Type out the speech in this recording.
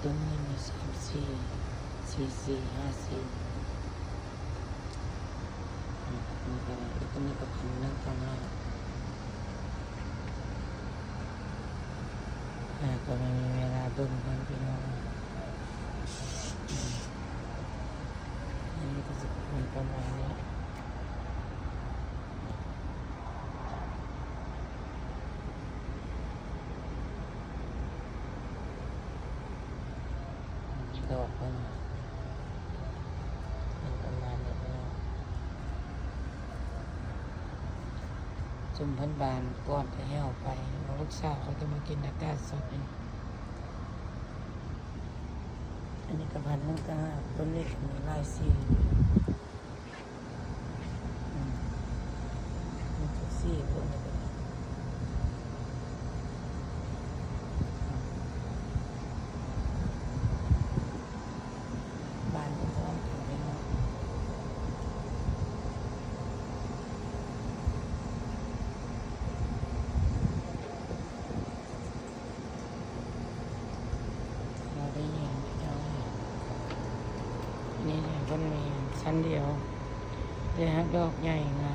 ຕົວນີ້ມີສາມສີ່ ສີ່ສີ່ ຫ້າສີ່ ອືມ ອັນນີ້ກໍໄດ້ ຕົວນີ້ກໍພັນໜຶ່ງຕ່າງຫາກ ອ່າ ກໍບໍ່ມີເວລາເບິ່ງເພິ່ນ ພີ່ນ້ອງ ອືມ ອັນນີ້ກໍຈະເປັນປະມານນີ້. ດອກເພິ່ນ ເປັນປະມານນີ້ເນາະ ຊຸມເພິ່ນບານກ່ອນຈະແຫ້ວໄປ ລູກສາວເຂົາຈະມາກິນອາກາດສົດນີ້ ອັນນີ້ກໍພັນໜຶ່ງຕ່າງຫາກ ຕົ້ນນີ້ກໍມີຫຼາຍສີ. ອືມ ມີຈັກສີ່ຄົນນີ້ກໍໄດ້ ບ້ານກໍພ້ອມກັນເລີຍເນາະ. ເຮົາໄດ້ຍິນເຈົ້າ ນີ້ແຫຼະ ເພິ່ນມີຊັ້ນດຽວ ແຕ່ຫາກດອກໃຫຍ່ງ